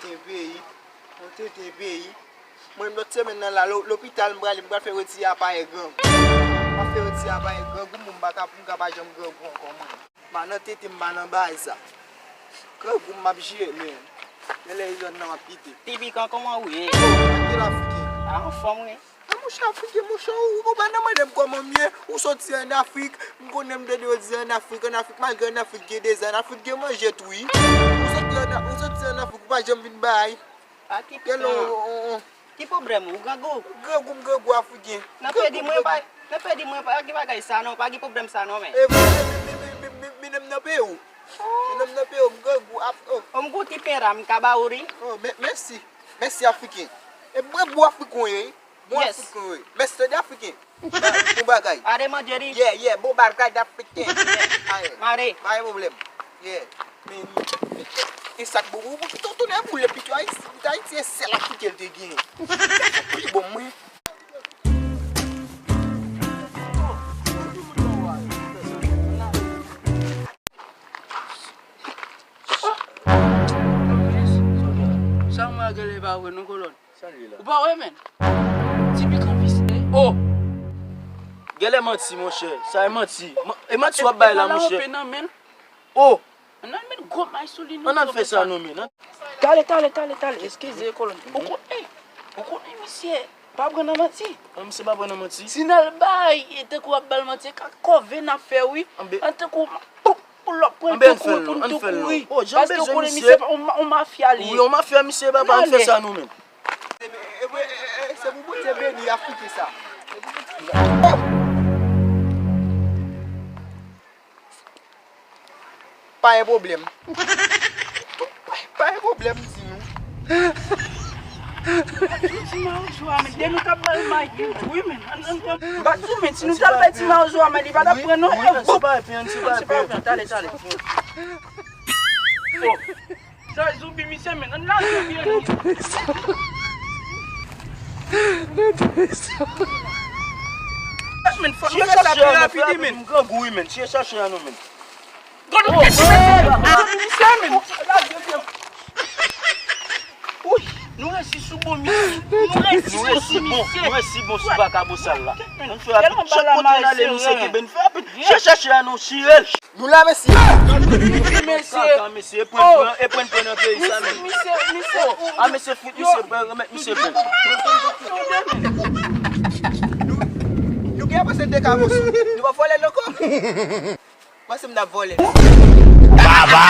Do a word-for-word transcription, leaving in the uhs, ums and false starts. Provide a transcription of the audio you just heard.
Tenten peyi. Yon tenten peyi. Mwen, lòt semèn nan la, lo- lopital, m prale, m pral fè retire aparèy grangou. M ap fè retire aparèy grangou, m pa ka, m ka pa janm grangou ankò, mwen. M pa nan tenten, m pa nan bagay sa. Grangou m ap jere, men. Genlè e zòn nan m ap kite. Ti Pikan, kòman ou ye? Yo, tranquille, Afriken. A, anfòm, wi. A, monchè, Afriken, monchè, ou, ou pa nan mande m kòman m ye. Ou soti ann Afrik, m konnen m tande yo di ann Afrik, ann Afrik, malgre ann Afrik gen deza, ann Afrik gen manje tou, wi. Ou soti ann, ou soti ann Afrik, ou pa janm vin bay. A ki tan? Ki pwoblèm ou? Grangou? Grangou m, grangou Afriken. Nan pedi mwen pa, nan pedi mwen pa gen bagay sa non, pa gen pwoblèm sa non, men. E vre, men, men, men, men, men, men, men, nan peyi w. Men nan peyi w, m grangou Af-, oh. O, m gon ti pen la, m ka ba ou li. Oh, mè-, mèsi. Mèsi Afriken. E mwen bon Afriken w ye, wi. Bon Afriken w ye. Mèsi, tande Afriken. Bon bagay. Ale manje li. Yeah, yeah, bon bagay Afriken. Aye. Mare. Pa gen pwoblèm. Yeah. Men, e sa k bon, bon, bon, tou, tounen boule pito Ayiti, Ayiti e sèl Afriken l te genyen. Pi bon, mwen. Sa mwen a gade pa vre non, kolòn. Sa l ye la? Ou pa wè, men? Ti Pikan vise. Oh! Genlè manti, monchè. Sa e manti. Ma- E manti w ap bay la, monchè. Oh! Ann al met gwo may sou li, non. Ann al fè sa, non, men. Tale, tale, tale, tale. Eskize, kolòn. Ou konnen, ou konnen misye pa pran nan manti. An, misye pa pran nan manti. Si n al bay, e tankou w ap ba l manti, e ka kòve n ap fè, wi. Anbe- An tankou, pou, pou lòp pran l tou kouri, pou n tou kouri. Oh, jan bezwen misye. Paske w konnen misye, yon ma- yon mafya li ye. Wi, yon mafya misye, papa, ann fè sa, non, men. E, e, e, e, se pou Bondye beni Afriken sa. Oh! Pa gen pwoblèm. Pa gen pwoblèm, di nou. Ti mawozo a, men, de nou t ap ba l may tou, wi, men. Ann, ann pran. M pa t sou, men, si nou t al bay ti mawozo a may, li pa t ap pran, non. Wi, men, se pa epi, se pa epi. Tale, tale. Oh. Sa zonbi misye, men. Ann lage byen li. Men, fò nou fè sa pi rapid, wi, men. M grangou, wi, men. Chèche chache a nou, men. Gad yon kèk ti mesye, men. Wi, nou resi sou bon misye. Nou resi sou misye. Nou resi bon sou vakabon sal la. Ann fè rapid. Chak kote n ale, misye kenbe n fè rapid. Chèche chache a nou, chire l. Nou la, mesye. Mesye. Kaka, mesye, e pwen pran, e pwen pran nan peyi sa, men. Misye, misye. A, mesye fout, misye pran, remèt misye pran. Nou, nou gen apresye de ka moso. Nou pa vòlè l ankò. Panse m t ap vòlè l. Baba!